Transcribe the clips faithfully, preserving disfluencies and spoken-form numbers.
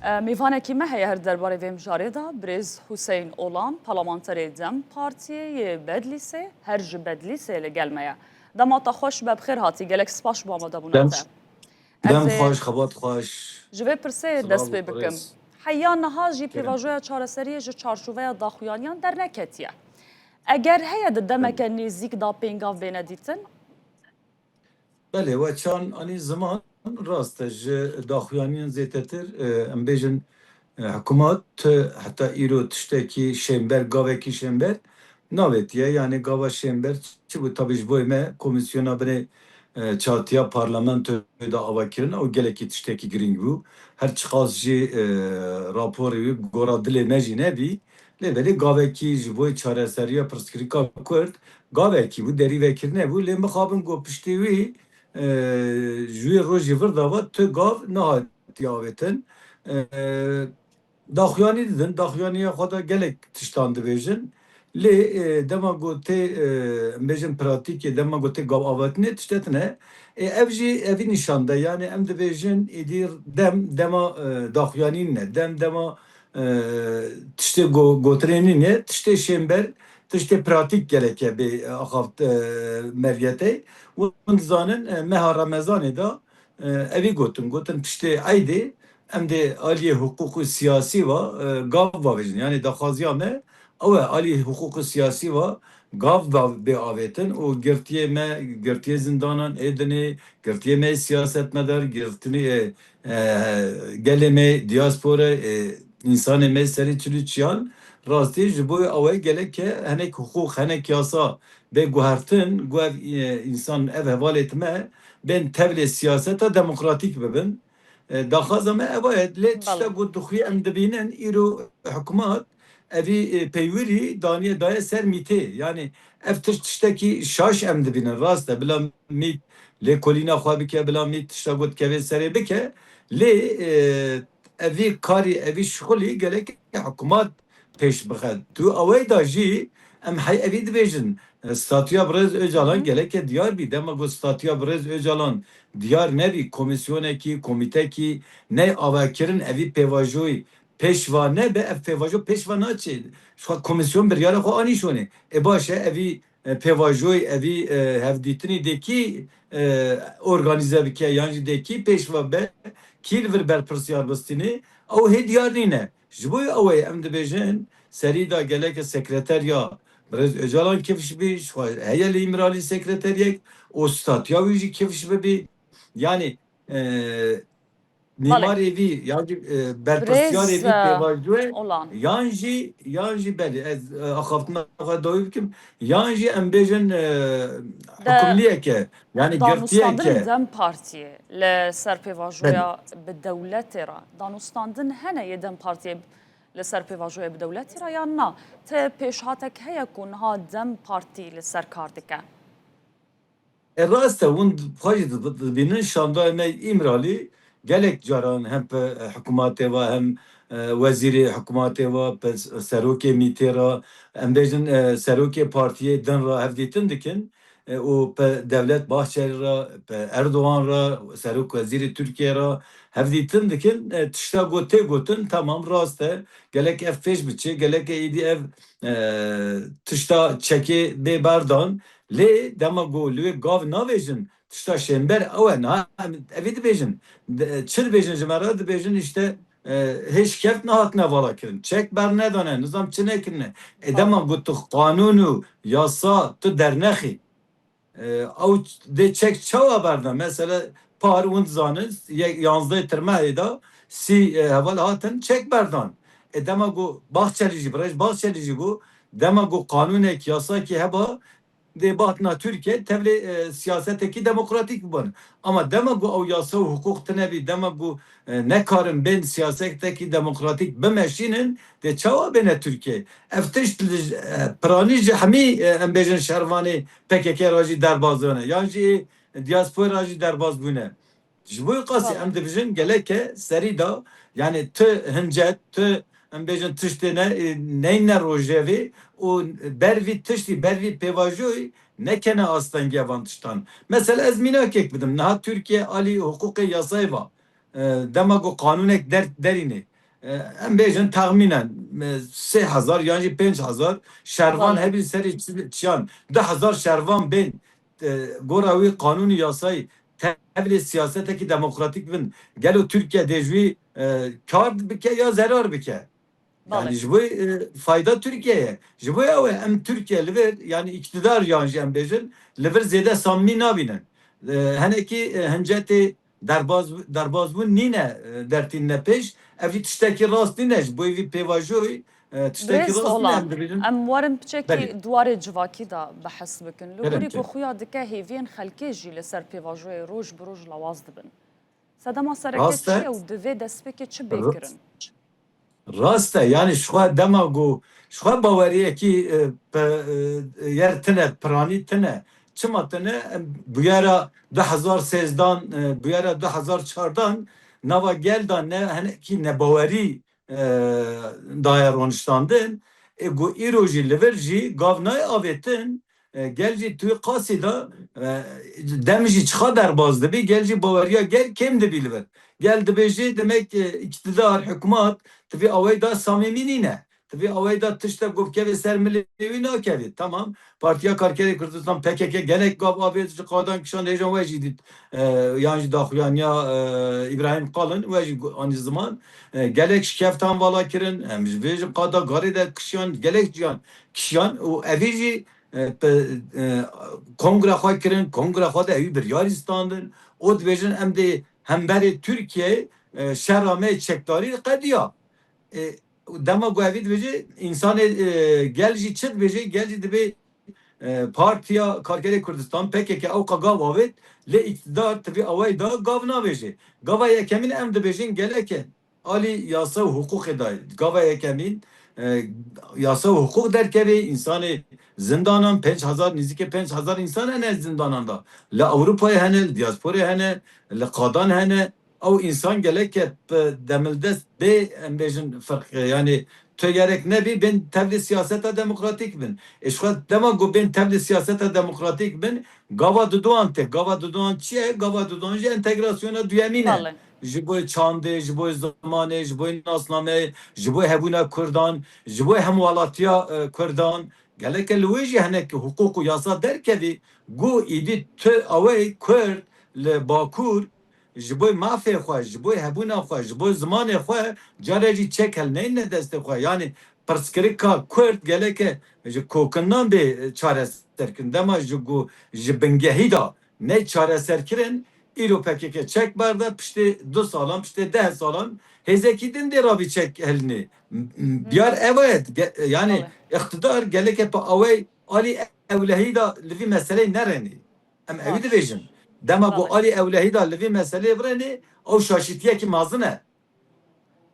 E, mêvanekî me heye her derbarê vê mijarê de, birêz Huseyîn Olan, parlamenterê DEM Partiyê yê Bedlîsê, her ji Bedlîsê li gel me ye. Dema te xweş be, bi xêr hatî, gelek spas ji bo amadebûna Dem, te. Ez dem ê xweş, xebat xweş. Ji vê pirsê Silav dest û pê bikim. Birêz. Heya niha jî Kerem. Pêvajoya çareseriyê ji çarçoveya daxuyaniyan derneketiye. Eger heye di demeke Belê. Nêzîk de pêngav bêne dîtin? Belê, we çan anî ziman, rast e, ji daxuyaniyên zêdetir, e, em bêjin, e, hikûmat, e, heta îro tiştekî şênber, gavekî şênber navêtiye. Yani gava şênber çi bû? Tabî ji bo me komîsyona binê, e, çatiya parlamentoyê de ava kirin, ew gelekî tiştekî girîng bû. Her çiqas jî, e, raporê wî gora dilê me jî nebî, lê belê gavekî ji bo çareseriya pirsgirêka Kurd gavekî bû, derî vekirine bû, lê mixabin ku piştî wî, e, ji wî rojî vir de ve tu gav nehatiye avêtin. E, daxuyanî didin, daxuyaniya xwe de gelek tiştan dibêjin. Lê, e, dema ku tê, e, em bêjin pratîkê, dema ku tê gav avêtinê tişte tune. E, ev jî evî nîşan de, yani em dibêjin êdî dem, dema, e, daxuyanî nîne, dem, dema, e, tiştê go-, gotinê nîne, tiştê şênber, tiştê pratîk gereke bê, e, axaft, e, meriyetê. Hûn dizanin, e, meha Remezanê de, e, evî gotin, gotin tiştê eydê, em dê aliyê hiqûq û siyasî ve, e, gav bavêjin. Yani daxwaziya me ew e, aliyê hiqûq û siyasî ve gav da-, bê avêtin û girtiyê me, girtiyê zindanan ê dinê, girtiyê me siyasetmedar, girtinê, e, e, gelê me diaspora, e, însanê me serê çil û çiyan, rastî ji bo ew e gereke hinek hiqûq, hinek yasa bê guhertin, ku ev, e, însan, ev hevalêt me bên tevlê siyaseta demokratîk bibin. E, daxwaza me ev e, lê tişta Belê. ku dixuye em dibînin, îro hikûmat evî, e, peywirî daniye daye ser mîtê. Yani ev tişt tiştekî şaş em dibînin. Rast e, bila mît lêkolîna xwe bike, bila mît tişta ku dikeve serê bike. Lê, e, evî karî, evî şixulî gelek hikûmat pêş bixe. Tu awey da jî em hey evî dibêjin. E, statûya Birêz Ocalan Hı hı. geleke diyar bî. Dema ku statûya Birêz Ocalan diyar nebî, komîsyonekî, komîtekî ney avakirin, evî pêvajoyî pêşva nebe, ev pêvajo pêşva naçe. Ji xwe komîsyon biryara xwe anî şonê. E, baş e, evî, e, pêvajoyî, evî, e, hevdîtinî dê kî, e, organîze bike, yan jî dê kî pêşva be, kî li vir berpirsiyar bistînê, ew hê diyar nîne. Ji bo ew ê em dibêjin, serî de geleke sekreteriya Birêz Ocalan kifş bî, ji xwe heye li Îmralî sekreteriyek û statûya wî jî kifş bibî. Yani, e, Belê. mîmarê vî, yan jî, e, berpirsiyarê Birêz, vî e, pêvajoyê, Olan. yan jî, yan jî belê, ez, e, axaftina xwe dawî bikim, yan jî em bêjin, e, De hikimliyeke, yani danûstandinên girtiyeke. DEM Partiyê li ser pêvajoya Belê. bi dewletê re, danûstandin hene yê DEM Partiyê li ser pêvajoya bi dewletê re yan na? Ti pêşhatek heye ku niha DEM Partî li ser kar dike? E, rast e, hûn xwe jî di-, dibînin şandoya me Îmralî gelek caran hem pe hikûmatê ve hem, e, wezîrê hikûmatê ve, pe serokê mîtê re, em bêjin, e, serokê partiyê din re hevdîtin dikin, e, û pe Devlet Bahçelî re, pe Erdogan re, serok wezîrê Tirkiye re hevdîtin dikin. E, tişta ku tê gotin, temam rast e. Gelek ev pêş biçe, gelek êdî ev, e, tişta çekê bê berdan. Lê dema ku li wê gav navêjin, tişta şênber ew e. Niha em evî dibêjin. De, çi dibêjin ji me re? Dibêjin işte, e, hê şikeft nehatine vala kirin. Çek bernedane, nizam çi nekirine. E, Tamam. dema ku tu qanûn û yasa tu dernexî, e, ew dê çek çawa berdan? Mesela par hûn dizanin, ye-, yanzdeh Tirmehê de sî, e, heval hatin çek berdan. E, dema ku Bahçelî jî, Birêz Bahçelî jî got, dema ku qanûnek, yasakî heba, dê batina Tirkiye tevlê, e, siyasetekî demokratîk bibin. Ama dema ku ew yasa û hiqûq tine bî, dema ku, e, nekarin bên siyasetekî demokratîk bimeşînin, dê çawa bêne Tirkiye? Ev tişt li, e, piranî ji hemî, e, em bêjin şervanê P K K re jî derbas dibine. Yan jî diaspora jî derbas bûne. Ji bo qasî Valla. em dibêjin geleke serî da, yani tu hincet, tu em bêjin tiştê ne, e, neyne rojevê û ber vî tiştî, ber vî pêvajoyî nekene astengiya van tiştan. Mesela ez mînakek bidim, niha Tirkiye alî hiqûqê yasayê va, e, dema ku qanûnek der-, derînê, e, em bêjin texmînen, e, sê hezar yan jî pênc hezar şervan Belê. hebî serî çi-, çiyan, du hezar şervan bên, e, gora wî qanûnî yasayî tevlê siyasetekî demokratîk bin. Gelo Tirkiye dê ji wî, e, kar bike ya zerar bike? Belê. Yani ji bo, e, fayda Tirkiye ye. Ji bo ew e em Tirkiye li vir, yani îktidar yan jî em bêjin, li vir zêde samimî nabînin. E, henekî, e, hincetê derbaz, derbazbûn nîne, e, dertînine pêş. Ev jî tiştekî rast nîne. Ji bo vî pêvajoyî, e, tiştekî Birêz rast nîne Olan, em dibêjin. em werin piçekî Belê. di warê civakî de behs bikin. Li Kerem gorî ku ki. xuya dike hêviyên xelkê jî li ser pêvajoyê roj bi roj lawaz dibin. Sedema sereke Rast çi e. ye û divê destpêkê çi bê Rast. kirin? Rast e, yani ji xwe dema ku, ji xwe baweriyekî, e, pe-, e, yer tine, piranî tine. Çima tine? Em bûyera du hezar sêzdan, e, bûyera du hezar çardan nava gel de ne, hinekî nebawerî, e, daye roniştandin. E, ku îro jî li vir jî gav nayê avêtin, e, gel jî tu qasî de, e, dem jî çiqa derbaz dibî, gel jî baweriya gel kêm dibî li vir. Gel dibêjê, demek, e, îktidar, hikûmet, tu vî awayî de samîmî nîne. Tu vî awayî de tiştek ku bikevê ser milê wî nakevê. Tamam, Partiya Karkerê Kurdistan, P K K, gelek gav avêt ji qadan kişan hêjan we jî dît. E, yan jî daxuyaniya, e, Îbrahîm Qalin, we jî gu-, anî ziman. E, gelek şikeftan vala kirin, em ji vê ji qada garê de kişiyan, gelek ciyan kişiyan û evî jî, e, pe-, e, kongre xwe kirin, kongre xwe de ewî biryarî standin. Û dibêjin em dê hemberê Tirkiyeyê, e, şera me çekdarî qediya. E, dema ku evî dibêje, însanê, e, gel jî çi dibêje, gel jî dibê, e, Partiya Karkerê Kurdistan, P K K, ew qe gav avêt, lê îktidar tivî awayî da gav nabêje. Gava yekemîn em dibêjin gelek e. Alî yasa û hiqûqê dayê. Gava yekemîn, e, yasa û hiqûq derkevê, însanê zindanan, pênc hezar, nêzîkê pênc hezar însan hene zindanan da. Li Ewropayê hene, li diasporê hene, li qadan hene. Ew însan gelek e bi demildest bê, em bêjin, firq, yani tu gerek nebî bên tevlî siyaseta demokratîk bin. Ê ji xwe dema ku bên tevlî siyaseta demokratîk bin, gava didoan tê. Gava didoan çi ye? Gava didoan jî entegrasyona duyemîn e. Belê. Ji bo çandê, ji bo zimanê, ji bo nasnameyê, ji bo hebûna Kurdan, ji bo hemwelatiya, e, Kurdan. Gelek e li wê jî hinek hiqûq û yasa derkevî, ku îdî tu awey Kurd li Bakur ji bo mafê xwe, ji bo hebûna xwe, ji bo zimanê xwe, care jî çek helneyne destê xwe. Yani pirsgirêka Kurd gelek e ji kokinan bê çareserkirin. Dema ji ku ji bingehî de ne çareserkirin, îro P K K çek berde, piştê du salan, piştê deh salan hêzekî din dê ravî çek helinê. M-, m-, biyar ev e, ge-, yani Belê. îqtidar gelek e pe awey alî ewlehî de li vî meseleyê nerenî. Em ewî Baş. dibêjin. Dema ku Belê. alî ewlehî de li vî meseleyê birenê, ew şaşîtiyekî mezin e.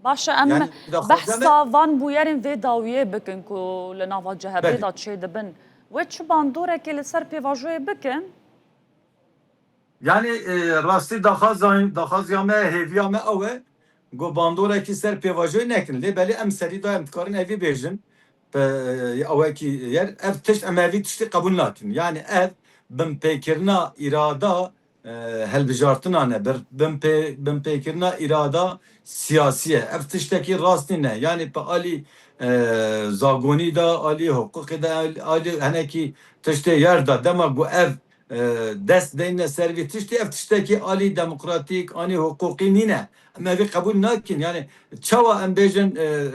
Baş e, em Yani, daxwaza me behsa van bûyerên vê dawiyê bikin ku li nava C H P Belê. de çêdibin. Wê çi bandorekê li ser pêvajoyê bikin? Yani, e, rastî daxwaza, daxwaziya me, hêviya me ew e, ku bandorekî ser pêvajoyê nekin. Lê belê em serî de em dikarin evî bêjin. Pe-, awekî yer, ev tişt, em evî tiştî qebûl nakin. Yani ev binpêkirina îrada, e, helbijartinan e, bir, binpê-, binpêkirina îrada siyasî ye. Ev tiştekî rast nîne. Yani pe alî, e, zagonî de, alî hiqûqê de, alî, alî henekî tiştê yer de, dema ku ev, e, dest deyne ser vî tiştî, ev tiştekî alî demokratîk, alî hiqûqî nîne. Em evî qebûl nakin. Yani çawa em bêjin, e,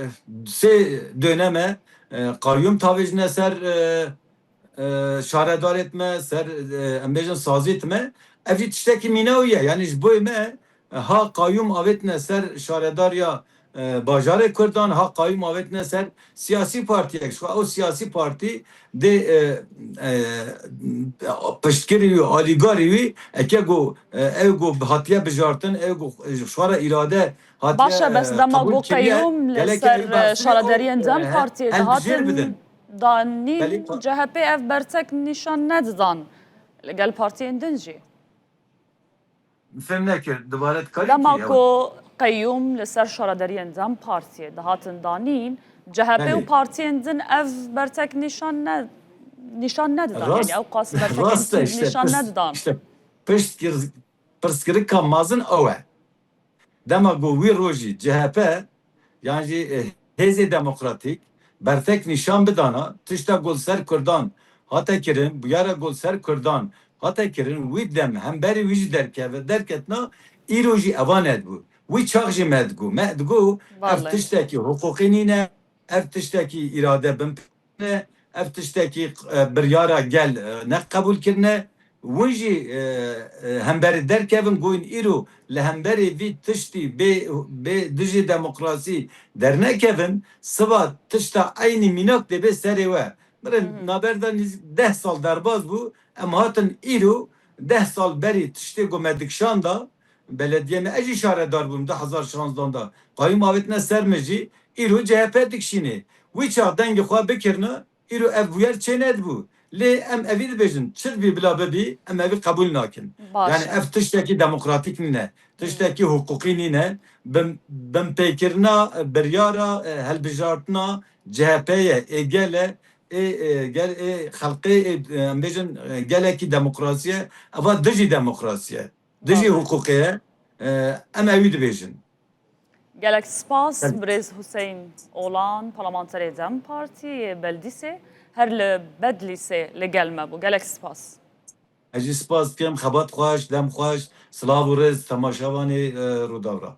sê döneme, e, qayyûm tavêjine ser, e, e, şaredarêt me, ser, e, em bêjin sazît me, ev jî tiştekî mînewî ye. Yani ji bo me, e, ha qayyûm avêtine ser şaredariya, e, bajarê Kurdan, ha qayyûm avêtine ser siyasî partiyek. Ji xwe ew siyasî partî dê, e, e, piştgirî wî, alîgarî wî, eke ku, e, ew ku hatiye bijartin, ew ku ji xwe re îrade hatiye, Baş e, bes e, dema qebûl ku kiriye, qeyyûm li gelek ser, ew e, behsî şaredariyên ew, DEM e, Partiyê hel bijêr dihatin bidin. danîn, Belê pa- C H P ev bertek nîşan nedidan li gel partiyên din jî. Fêm nekir, dubare dikarî Dema kî ew? ku qeyyûm li ser şaredariyên DEM Partiyê dihatin danîn, C H P û Belê. partiyên din ev bertek nîşan ne, nîşan nedidan. Rast, Yani ew qas bertek rast e, işte, nîşan pirs-, nedidan. işte, pirsgir-, pirsgirika mezin ew e. Dema ku wî rojî C H P yan jî, e, hêzê demokratîk bertek nîşan bidana, tişta ku li ser Kurdan hate kirin, bûyera ku li ser Kurdan hate kirin, wî dem hemberî wî jî derkeve, derketina, îro jî eva nedibû. Wî çax jî me digot. Me digot, ev Vallahi. tiştekî hiqûqî nîne, ev tiştekî îrade bin ne, ev tiştekî, e, biryara gel, e, ne qebûl kirine. Win jî, e, e, hemberî derkevin, goyên îro li hemberî vî tiştî bê, bê dijî demokrasî dernekevin, siba tişta eynî mînak dê bê serê we. Mire Hı hı. naber de nîz-, deh sal derbas bû, em hatin îro deh sal berî tiştê ku me dikişanda, belediyê me, ez jî şaredar bûm du hezar şanzdan de. Qayûm avêtine ser min jî, îro C H P dikişînê. Wî çax dengê xwe bikirine, îro ev bûyer çê nedibû. Lê em evî dibêjin, çi dibî bila bibî, em evî qebûl nakin. Baş. Yani ev tiştekî demokratîk nîne, tiştekî hiqûqî nîne. Bin, binpêkirina, e, biryara, e, hilbijartina C H P ye, ê gel e, ê, e, gel, ê xelqê, ê, e, em bêjin, e, gelekî demokrasiye, eva dijî demokrasiye. Dijî Vallahi. hiqûqê ye, e, em ewî dibêjin. Gelek spas, Tabii. Birêz Huseyîn Olan, parlamenterê DEM Partî yê Beldîsê, her li Bedlîsê li gel me bû. Gelek spas. Ez jî spas dikim, xebat xweş, dem xweş, silav û rêz temaşevanê, e, Rûdawra.